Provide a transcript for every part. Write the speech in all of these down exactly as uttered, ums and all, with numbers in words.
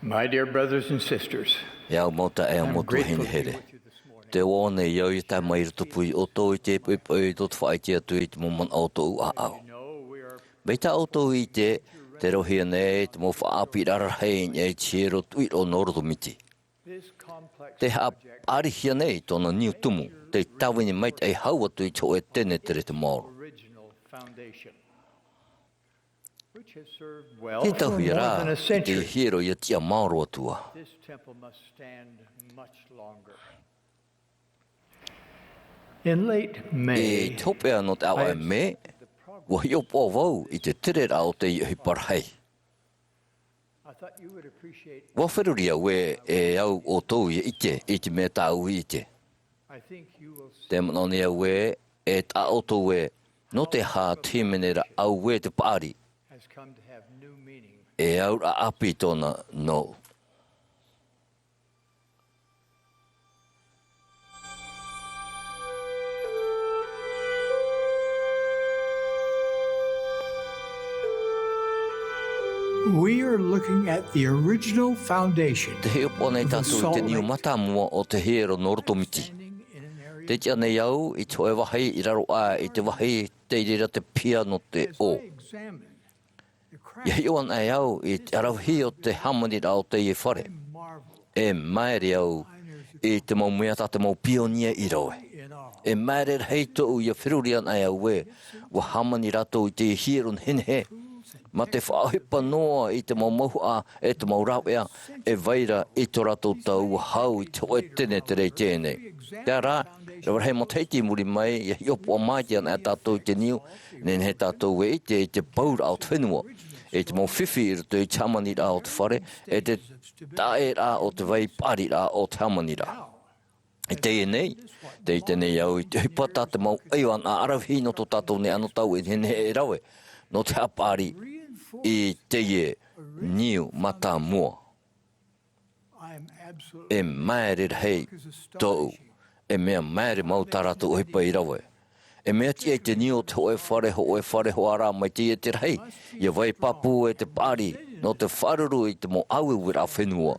My dear brothers and sisters, e au mau taeaʻe, e au mau tuahine here, te ʻoaʻoa nei au ia tae mai i rotopū ia ʻoutou i te poʻipoʻi o te faʻaʻite atu i te mau manaʻo o tōʻu ʻāʻau. Mai tā ʻoutou i ʻite, tē roʻohia nei te mau faʻaʻāpīraʻa rahi i niʻa i te hiero tuʻiroʻo nō roto miti. Tē haʻapaʻarihia nei tōna niu tumu, tei tāvini maitaʻi hau atu i te hōʻē tenetere te maoro. Tei tauhia rā i te hiero ia tiʻa maoro atu ā. I te hopeʻa nō te ʻāvaʻe mē, ua hiʻopoʻa vau i te tereraʻa o teie ʻohipa rahi. Ua feruri au ē, e au ʻoutou ia ʻite i te mea tāʻu i ʻite. Te manaʻo nei au ē, e taʻa ʻoutou ē, nō te aha te hīmene ra ʻauē te paʻari, e auraʻa ʻāpī tōna nōʻu. We are looking at the original foundation. Tē hiʻopoʻa nei tātou i te niu mātāmua o te hiero nō roto miti. Tē tiʻa nei au i te hōʻē vāhi i raro aʻe i te vāhi tei reira te piha nō te ʻō. ʻIa hiʻo anaʻe au i te ʻaravihi o te hāmaniraʻa o teie fare. E māere au i te mau mea tā te mau pionia i rave. E māere rahi tōʻu ʻia feruri anaʻe au ē, ua hāmani rātou i te hiero nehenehe. Mā te faʻaʻohipa noa i te mau mauhaʻa e te mau rāveʻa, e vai ra i tō rātou tau ua hau i te hōʻē tenetere i teie nei. Terā rā, rave rahi matahiti i muri mai, ʻia hiʻopoʻa maitaʻi anaʻe tātou i te niu, nehenehe tātou e ʻite i te pauraʻa o te fenua, i te mau fifi i roto i te hāmaniraʻa o te fare, e te taʻeraʻa o te vai paʻariraʻa o te hāmaniraʻa. I teie nei, tē ʻite nei au i te ʻohipa tā te mau ʻaivaʻa ʻaravihi nō tō tātou nei anotau e nehenehe e rave, nō te haʻapaʻari i teie niu mātāmua. E māere rahi tōʻu, e mea māere mau tā rātou ʻohipa i rave. E mea tiʻa i te niu o te hōʻē fare, hōʻē fare hoʻi rā mai teie te rahi, ʻia vai pāpū e te paʻari, nō te faʻaruru i te mau ʻāueueraʻa fenua,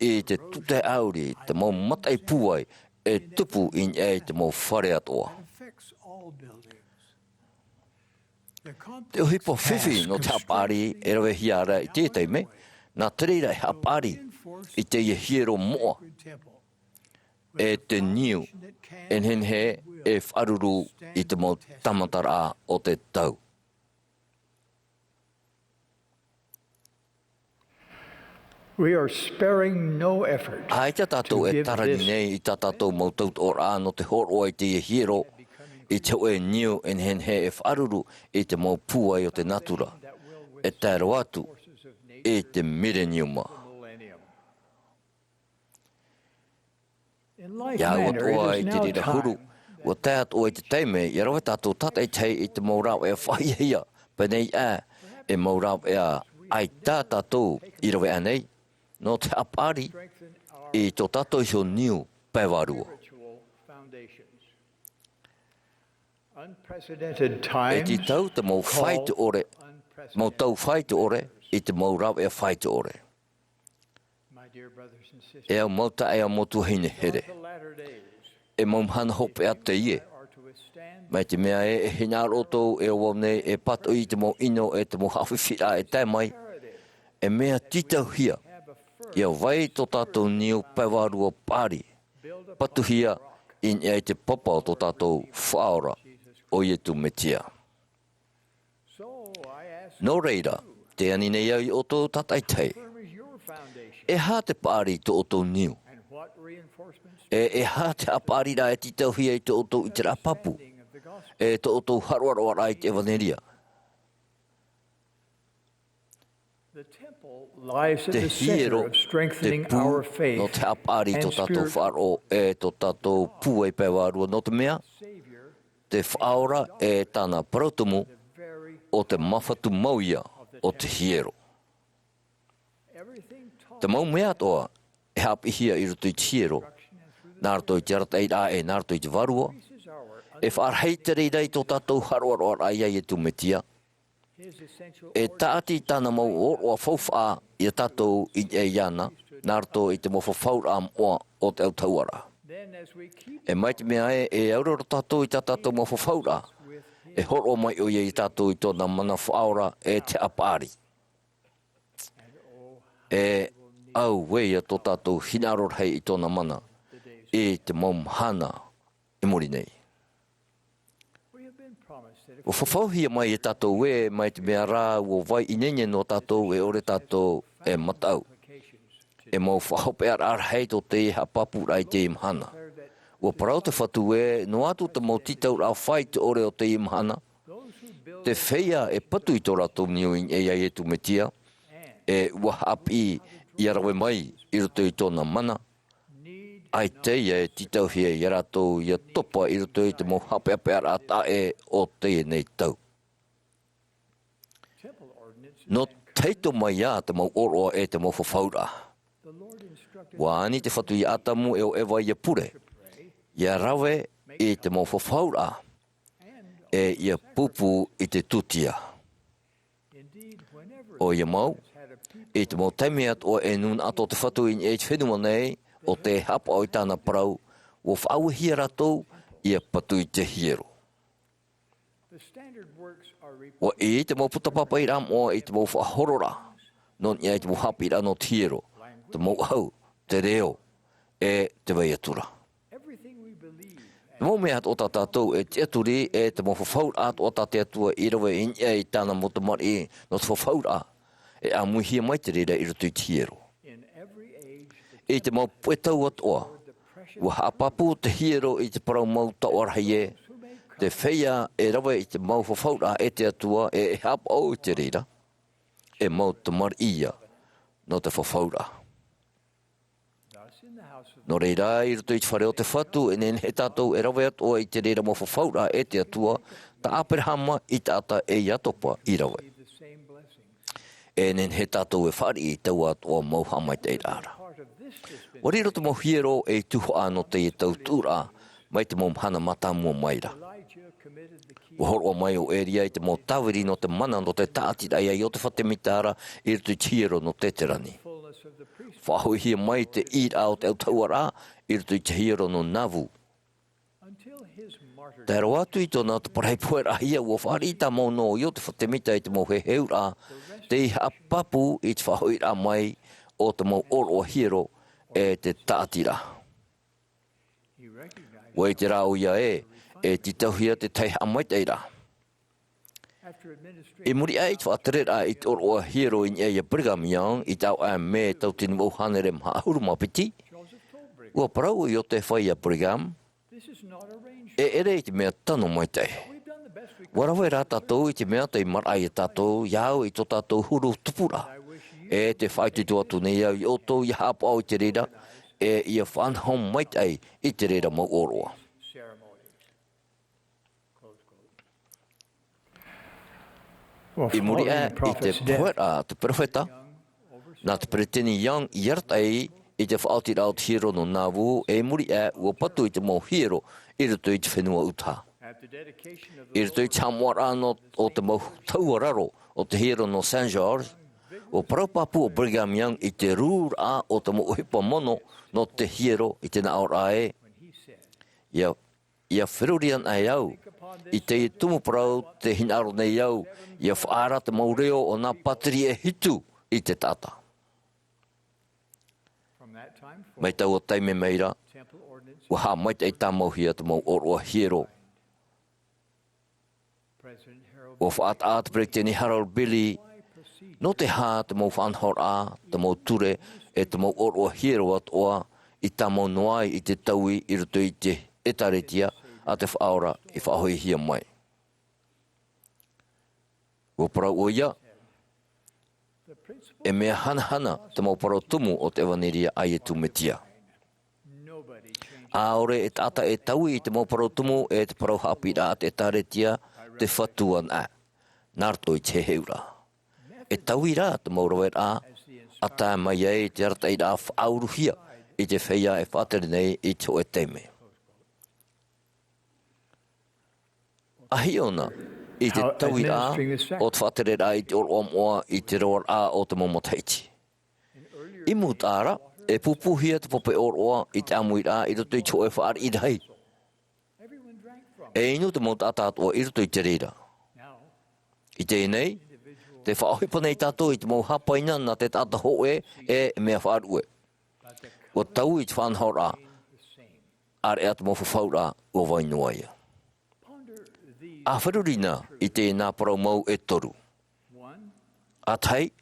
i te tūtahi ʻāuri, te mau mataʻi pūai, e tupu i niʻa i te mau fare atoʻa. Te ʻohipa fifi nō te haʻapaʻari e ravehia ra i te taime, nā te reira e haʻapaʻari i teie hiero moʻa, e te niu e nehenehe e faʻaruru i te mau tāmataraʻa o te tau. We are sparing no effort. ʻAita tātou e tarani nei i tā tātou mau tautoʻoraʻa nō te hōroʻa i teie hiero, i te hōʻē niu e nehenehe e faʻaruru i te mau pūai o te natura, e tae roa atu i te mileniuma. ʻIa au atoʻa i te reira huru, ua tae atoʻa i te taime ʻia rave tātou tātaʻitahi i te mau rāveʻa faʻahiahia, pēneiaʻe, e mau rāveʻa ʻaita tātou i rave ānei, nō te haʻapaʻari i tō tātou iho niu pae vārua. E tītau te mau faito ʻore, mau tau faito ʻore, i te mau rāveʻa faito ʻore. E au mau taeaʻe, e au mau tuahine here. E mau mahana hopeʻa teie. Mai te mea ē, e hinaʻaro ʻoutou e ʻo vau nei e pātoʻi i te mau ʻino e te mau haʻafifi rā e tae mai. E mea tītauhia, ʻia vai tō tātou niu pae vārua paʻari, patuhia i niʻa i te papa o tō tātou Faʻaora, ʻo Iesu Mesia. Nō reira, tē ani nei au ia ʻoutou tātaʻitahi. E aha te paʻari i tō ʻoutou niu? E, e aha te haʻapaʻariraʻa e tītauhia i tō ʻoutou ʻiteraʻa pāpū? E tō ʻoutou haʻaroʻaroʻaraʻa i te ʻevanelia? Te hiero, te pū, nō te haʻapaʻari i tō tātou faʻaroʻo, e tō tātou pūai pae vārua, nō te mea, te Faʻaora e tāna parau tumu, ʻo te māfatu mau ia o te hiero. Te mau mea atoʻa e haʻapiʻihia i roto i te hiero, nā roto i te arataʻiraʻa e nā roto i te vārua, e faʻarahi te reira i tō tātou haʻaroʻaroʻaraʻa ia Iesu Mesia, E tāʻati tāna mau ʻōroʻa faufaʻa iā tātou i niʻa iāna, nā roto i te mau fafauraʻa moʻa o te autahuʻaraʻa. E mai te mea ē, e auraro tātou i tā tātou mau fafauraʻa, e hōroʻa mai ʻoia iā tātou i tōna mana faʻaora e te haʻapaʻari. E au ē ia tō tātou hinaʻaro rahi i tōna mana i te mau mahana i muri nei. ʻUa fafauhia mai iā tātou ē, mai te mea rā, ʻua vai ineine noa tātou, e ʻore tātou e mataʻu. E mau faʻahopeʻaraʻa rahi tō teie haʻapāpūraʻa i teie mahana. ʻUa parau te Fatu ē, noa atu te mau tītauraʻa fai i te ʻore o teie mahana, te feiā e patu i tō rātou niu i niʻa iā Iesu Mesia, e ʻua haʻapiʻi ʻia rave mai i roto i tōna mana, ʻaita e tītauhia iā rātou ʻia topa i roto i te mau haʻapeʻapeʻaraʻa taʻa ʻē o teie nei tau. Nō te haʻaitoito mai ā te mau ʻōroʻa e te mau fafauraʻa. ʻUa ani te Fatu iā Atamu e ʻo Eva ʻia pure, ʻia rave i te mau fafauraʻa, e ʻia pūpū i te tūtia. ʻOia mau, i te mau taime atoʻa e nūnaʻa tō te Fatu i niʻa i te fenua nei, ʻo tē haʻapaʻo i tāna parau, ʻua faʻauehia rātou ʻia patu i te hiero. ʻUa ʻī te mau puta pāpaʻiraʻa moʻa i te mau faʻahororaʻa, nō niʻa i te mau haʻapiʻiraʻa nō te hiero, te mau ʻahu, te reo, e te vai atu ra. Te mau mea atoʻa tā tātou e tiʻaturi, e te mau fafauraʻa atoʻa tā te Atua i rave i niʻa i tāna mau tamariʻi nō te fafauraʻa, e ʻāmuihia mai te reira i roto i te hiero. I te mau puʻe tau atoʻa, ʻua haʻapāpū te hiero i te parau mau taoʻa rahi ē, te feiā e rave i te mau fafauraʻa e te Atua, e, e haʻapaʻo i te reira, e mau tamariʻi ia nō te fafauraʻa. Nō reira, i roto i te fare o te Fatu, e nehenehe tātou e rave atoʻa i te reira mau fafauraʻa e te Atua, tā ʻĀperahama i taʻata e Iatopa i rave. E nehenehe tātou e fāriʻi i taua atoʻa mau haʻamaitaʻiraʻa ra. ʻUa riro te mau hiero ei tuhaʻa nō teie tau tuʻuraʻa, mai te mau mahana mātāmua mai ra. ʻUa hōroʻa mai ʻo Eria i te mau tāviri nō te mana nō te tāʻatiraʻa iā Iotefa Temita ra i roto i te hiero nō Teterani. Faʻahoʻihia mai te ʻīraʻa o te autahuʻaraʻa i roto i te hiero nō Nauvoo. Tae roa atu i tōna taparahi pohe rahi, ʻua fāriʻi tāmau noa ʻo Iotefa Temita i te mau heheuraʻa, tei haʻapāpū i te faʻahoʻiraʻa mai o te mau ʻōroʻa hiero e te tāʻatiraʻa. ʻUa ʻite rā ʻoia ē, e tītauhia te tahi haʻamaitaʻiraʻa. I muri aʻe i te faʻatereraʻa i te ʻōroʻa hiero i niʻa iā Brigham Young i te ʻāvaʻe Mē tauatini vaʻu hānere maha ʻahuru mā piti, ʻua parau ʻo Iotefa iā Brigham, e ʻere i te mea tano maitaʻi. ʻUa rave rā tātou i te mea tei maraʻa iā tātou, iā au i tō tātou huru tupuraʻa. E tē faʻaitoito atu nei au iā ʻoutou ʻia haʻapaʻo i te reira, e ʻia faʻanaho maitaʻi i te reira mau ʻōroʻa. I muri aʻe i te poheraʻa a te perofeta, nā te Peretiteni Young i arataʻi i te faʻaotiraʻa o te hiero nō Nauvoo, e i muri aʻe ʻua patu i te mau hiero i roto i te fenua ʻUtaha. I roto i te haʻamoʻaraʻa nō, o te mau tahua raro o te hiero nō Saint George, ʻua parau pāpū ʻo Brigham Young i te rūraʻa o te mau ʻohipa mono nō te hiero i te nā ʻōraʻa ē, ʻIa ʻIa feruri ana e au i teie tumu parau, tē hinaʻaro nei au ʻia faʻaara te mau reo o nā pātireia e hitu i te taʻata. Mai taua taime mai ra, ʻua haʻamaitaʻi tāmauhia te mau ʻōroʻa hiero. ʻUa faʻataʻa te Peretiteni Harold Billy, nō te aha te mau faʻanahoraʻa, te mau ture, e te mau ʻōroʻa hiero atoʻa i tāmau noa ai i te taui i roto i te ʻĒtārētia a te Faʻaora i faʻahoʻihia mai. ʻUa parau ʻoia, e mea hanahana te mau parau tumu o te ʻEvaneria a Iesu Mesia. ʻAore e taʻata e taui i te mau parau tumu e te parau haʻapiʻiraʻa a te ʻĒtārētia, te Fatu anaʻe, nā roto i te heheuraʻa. E taui rā te mau raveraʻa, ʻa tae mai ai te arataʻiraʻa faʻauruhia i te feiā e faʻatere nei i te hōʻē taime. ʻA hiʻo na, i te tauiraʻa o te faʻatereraʻa i te ʻōroʻa moʻa i te roaraʻa o te mau matahiti. I mūtaʻa ra, e pūpūhia te pape ʻōroʻa i te ʻāmuiraʻa i roto i te hōʻē fāriʻi rahi. E inu te mau taʻata atoʻa i roto i te reira. I teie nei, tē faʻaʻohipa nei tātou i te mau hāpaina nā te taʻata hōʻē e mea faʻaruʻe. ʻUa tau i te faʻanahoraʻa, ʻāreʻa te mau fafauraʻa ʻua vai noa ia. ʻA feruri na i teie nā parau mau e toru. ʻA tahi,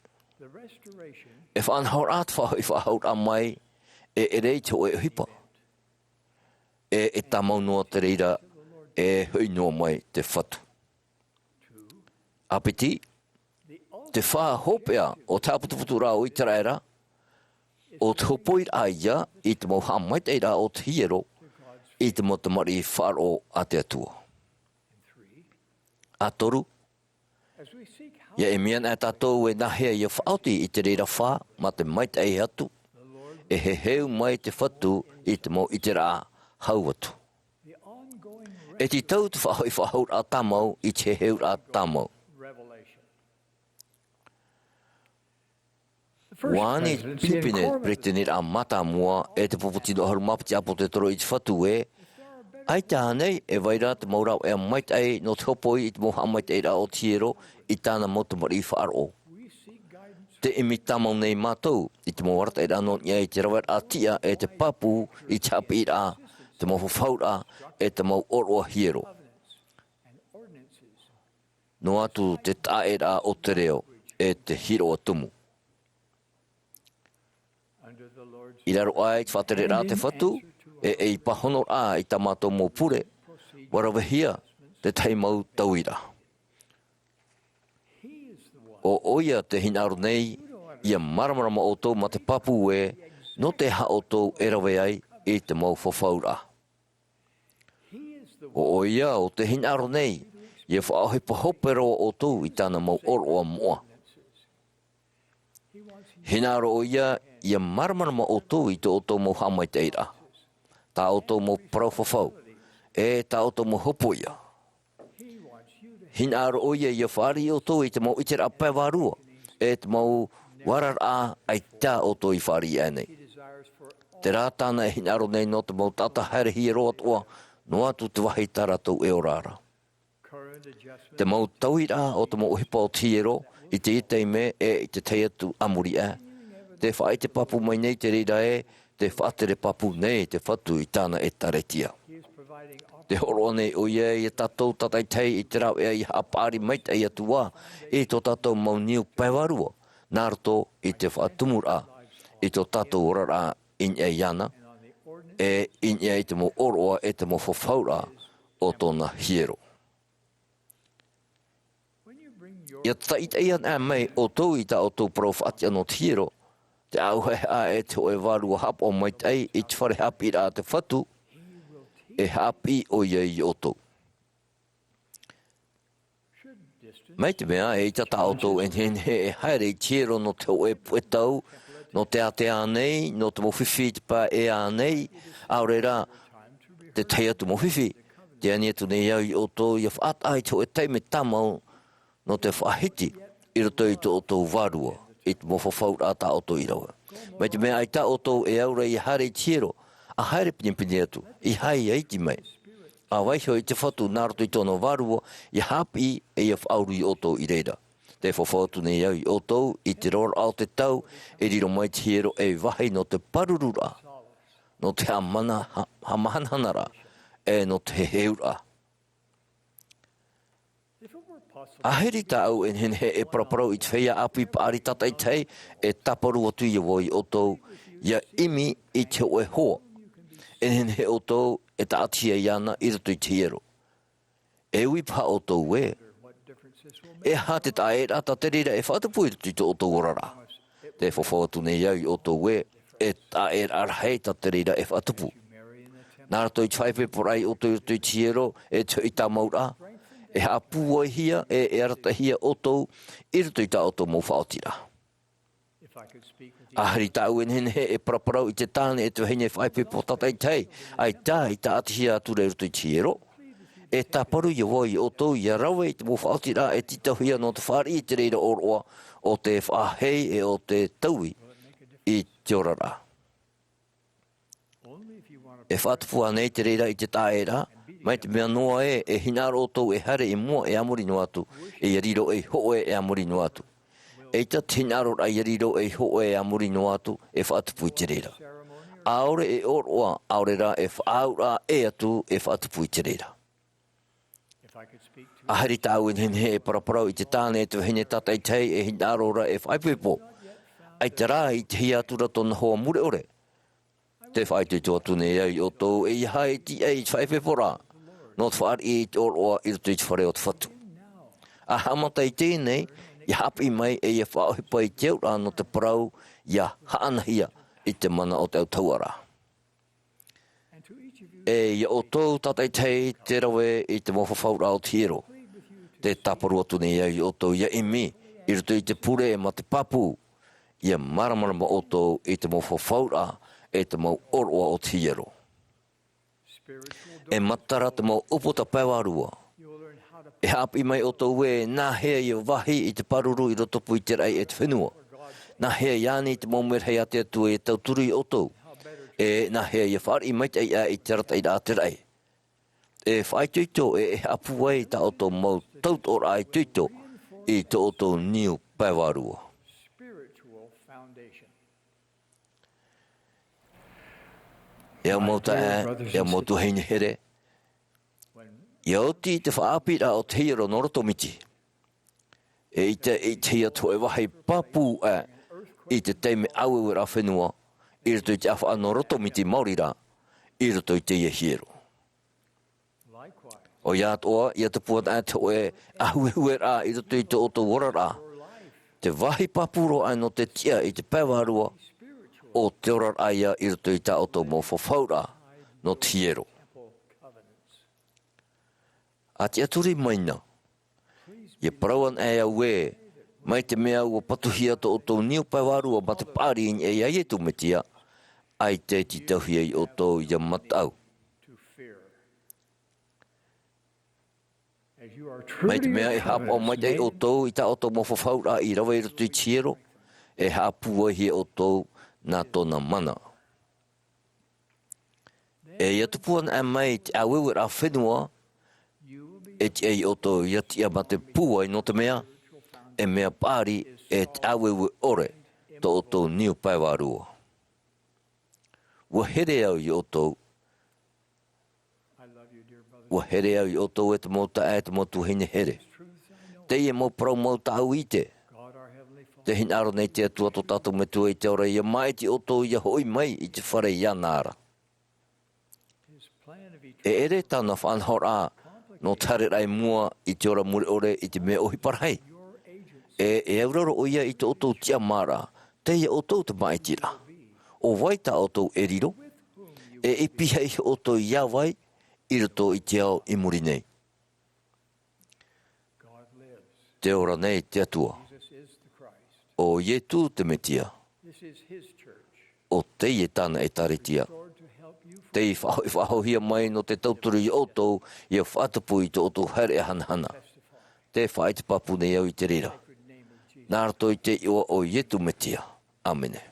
e faʻanahoraʻa te faʻahoʻi faʻahouraʻa mai e ʻere i te hōʻē ʻohipa. E, e tāmau noa te reira e hoʻi noa mai te Fatu. ʻA piti, te fā hopeʻa o te haʻaputuputuraʻa o ʻĪteraʻera, ʻo te hōpoiraʻa ia i te mau haʻamaitaʻiraʻa o te hiero i te mau tamariʻi faʻaroʻo a te Atua. ʻA toru, ʻia ʻimi ana tātou e nāhea ʻia faʻaoti i te reira fā mā te maitaʻi atu, e heheu mai te Fatu i te mau ʻiteraʻa hau atu. E tītau te faʻahoʻi faʻahouraʻa tāmau i te heheuraʻa tāmau. ʻUa ani te pinepine peresideni mātāmua e te pupu tino ʻahuru mā piti ʻāpōsetolo i te Fatu ē, ʻaita ānei e vai ra te mau rāveʻa maitaʻi nō te hōpoi i te mau haʻamaitaʻiraʻa o te hiero i tāna mau tamariʻi faʻaroʻo. Tē ʻimi tāmau nei mātou i te mau arataʻiraʻa nō niʻa i te raveraʻa tiʻa e te pāpū i te haʻapiʻiraʻa, te mau fafauraʻa e te mau ʻōroʻa hiero. Noa atu te taʻaʻēraʻa o te reo e te hiroʻa tumu. I raro aʻe i te faʻatereraʻa a te Fatu, e, e i pāhonoraʻa i tā mātou mau pure, ʻua ravehia te tahi mau tauiraʻa. ʻO, ʻoia tē hinaʻaro nei ʻia māramarama ʻoutou mā te pāpū ē, nō te aha ʻoutou e rave ai i te mau fafauraʻa. ʻO, ʻoia ʻo tē hinaʻaro nei ʻia faʻaʻohipa hope roa ʻoutou i tāna mau ʻōroʻa moʻa. Hinaʻaro ʻoia ʻia māramarama ʻoutou i tō ʻoutou mau haʻamaitaʻiraʻa, tā ʻoutou mau parau fafau, e tā ʻoutou mau hōpoiʻa. Hinaʻaro ʻoia ʻia fāriʻi ʻoutou i te mau ʻiteraʻa pae vārua, e te mau oraraʻa ʻaita ʻoutou i fāriʻi aʻe nei. Terā tāna e hinaʻaro nei nō te mau taʻata haere hiero atoʻa, noa atu te vāhi tā rātou e ora ra. Te mau tauiraʻa o te mau ʻohipa o te hiero, i teie taime e i te tahi atu a muri aʻe, tē faʻaʻite pāpū mai nei te reira ē, tē faʻatere pāpū nei te Fatu i tāna ʻĒtārētia. Tē hōroʻa nei ʻoia ia tātou tātaʻitahi i te rāveʻa ʻia haʻapaʻari maitaʻi atu ā i tō tātou mau niu pae vārua, nā roto i te faʻatumuraʻa i tō tātou oraraʻa i niʻa iāna, e i niʻa i te mau ʻōroʻa e te mau fafauraʻa o tōna hiero. ʻIa tātaʻitaʻi ana mai ʻoutou i tā ʻoutou parau faʻatiʻa nō te hiero, tē ʻauhaʻehaʻa e te hōʻē vārua haʻapaʻo maitaʻi i te fare haʻapiʻiraʻa a te Fatu, e haʻapiʻi ʻoia ia ʻoutou. Mai te mea, eʻita tā ʻoutou e nehenehe e haere i te hiero nō te hōʻē puʻe tau, nō te ātea ānei, nō te mau fifi i te pae ʻē ānei, ʻaore rā, te tahi atu mau fifi, tē ani atu nei au ia ʻoutou ʻia faʻataʻa i te hōʻē taime tāmau nō te faʻahiti i roto i tō ʻoutou vārua, i te mau fafauraʻa tā ʻoutou i rave. Mai te mea ʻaita ʻoutou e aura ʻia haere i te hiero, ʻa haere pinepine atu, ʻeiaha ʻia iti mai. ʻA vaiiho i te Fatu nā roto i tōna vārua, ʻia haʻapiʻi e ʻia faʻauru ia ʻoutou i reira. Tē fafau atu nei au ia ʻoutou i te roaraʻa o te tau, e riro mai te hiero ei vāhi nō te pārururaʻa, nō te haʻamana-, ha-, haʻamahanahanaraʻa, e nō te heheuraʻa. ʻAhiri tāʻu e nehenehe e paraparau i te feiā ʻāpī paʻari tātaʻitahi e tāparu atu ia vau ia ʻoutou, ʻia ʻimi i te hōʻē hoa. E nehenehe ʻoutou e tāʻatihia iāna i roto i te hiero. E ui paha ʻoutou ē, e aha te taʻaʻēraʻa tā te reira e faʻatupu i roto i tō ʻoutou oraraʻa? Tē fafau atu nei au ia ʻoutou ē, e taʻaʻēraʻa rahi tā te reira e faʻatupu. Nā roto i te faʻaipoiporaʻa ia ʻoutou i roto i te hiero, e te hoʻi tāmauraʻa, e haʻapūaihia, e, e arataʻihia ʻoutou i roto i tā ʻoutou mau faʻaotiraʻa. ʻAhiri tāʻu e nehenehe e paraparau i te tāne e te vahine faʻaipoipo tātaʻitahi, ʻaita i tāʻatihia atu ra i roto i te hiero. E tāparu ia vau ia ʻoutou ia rave i te mau faʻaotiraʻa e tītauhia nō te fāriʻi i te reira ʻōroʻa o te faʻahei e o te taui i te oraraʻa. E faʻatupu ānei te reira i te taʻaʻēraʻa? Mai te mea noa ē e hinaʻaro ʻoutou e haere i mua e a muri noa atu, e ia riro ei hōʻē e a muri noa atu. ʻEita te hinaʻaroraʻa ia riro ei hōʻē e a muri noa atu e faʻatupu i te reira. ʻAore e ʻōroʻa, ʻaore rā e faʻaauraʻa ʻē atu e faʻatupu i te reira. ʻA haere tāʻu e nehenehe e paraparau i te tāne e te vahine tātaʻitahi e hinaʻaro ra e faʻaipoipo. ʻAita rā i te hia atu ra tōna hoa mure ʻore. Te faʻaitoito atu nei au ia ʻoutou e ia haere i te faʻaipoiporaʻa nō te fāriʻi i te ʻōroʻa i roto i te fare o te Fatu. ʻA haʻamata i teie nei, ia haʻapiʻi mai e ia faʻaʻohipa i te auraʻa nō te parau ia haʻanahia i te mana o te autahuʻaraʻa. E ia ʻoutou tātaʻitahi te rave i te mau fafauraʻa o te hiero. Te tāparu atu nei au ia ʻoutou ia ʻimi i roto i te pure ma te pāpū, ia māramarama ʻoutou i te mau fafauraʻa e te mau ʻōroʻa o te hiero. E matara te mau ʻūputa pae vārua. E haʻapiʻi mai ʻoutou ē nāhea ia vāhi i te pāruru i rotopū i te raʻi e te fenua. Nāhea ia ani i te mau merahi a te Atua ia tauturu ia ʻoutou. E nāhea ia fāriʻi maitaʻi aʻe i te arataʻiraʻa a te raʻi. E faʻaitoito e e haʻapūai tā ʻoutou mau tautoʻoraʻa itoito i tō ʻoutou niu pae vārua. E au mau taeaʻe, e au mau tuahine here, ia oti te faʻaʻāpīraʻa o te hiero nō roto miti. E ʻite, e ʻitehia te hōʻē vāhi pāpū aʻe i te taime ʻāueueraʻa fenua i roto i te ʻāfaʻa nō roto miti maori rā, i roto i teie hiero. ʻOia atoʻa, ia tupu ana aʻe te hōʻē ʻāhuehueraʻa i roto i tō ʻoutou oraraʻa. Te vāhi pāpū roa aʻe nō te tiʻa i te pae vārua, ʻo te oraraʻa ia i roto i tā ʻoutou mau fafauraʻa nō te hiero. ʻA tiʻaturi mai na. Ia parau ana aʻe au ē, mai te mea ʻua patuhia tō ʻoutou niu pae vārua ma te paʻari i niʻa iā Iesu Mesia, ʻaita e tītauhia ia ʻoutou ia mataʻu. Mai te mea e haʻapaʻo maitaʻi ʻoutou i tā ʻoutou mau fafauraʻa i rave i roto i te hiero, e haʻapūaihia ʻoutou nā tōna mana. E ia tupu ana aʻe mai te ʻāueueraʻa fenua, e tiʻa ia ʻoutou ia tiʻa ma te pūai nō te mea, e mea paʻari e te ʻāueue ʻore tō ʻoutou niu pae vārua. ʻUa here au ia ʻoutou. ʻUa here au ia ʻoutou e te mau taeaʻe, e te mau tuahine here. Teie mau parau mau tāʻu i ʻite. Te hinaʻaro nei te Atua tō tātou Metua i te ao ra ia māʻiti ʻoutou ia hoʻi mai i te fare iāna ra. E ʻere tāna faʻanahoraʻa nō te haereraʻa i mua i te ora mure ʻore i te mea ʻohipa rahi. E, e auraro ʻoia i tō ʻoutou tiʻamāraʻa, tei iā ʻoutou te māʻitiraʻa. ʻO vai tā ʻoutou e riro? E i pihaʻi iho ʻoutou iā vai i roto i te ao i muri nei? Te ora nei te Atua. ʻO Iesu te Mesia. ʻO teie tāna ʻēkālesia. Tei faʻahoʻi-, faʻahoʻihia mai nō te tauturu ia ʻoutou, ia faʻatupu i tō ʻoutou haereʻa hanahana. Te faʻaʻite pāpū nei au i te reira. Nā roto i te iʻoa o Iesu Mesia. ʻĀmene.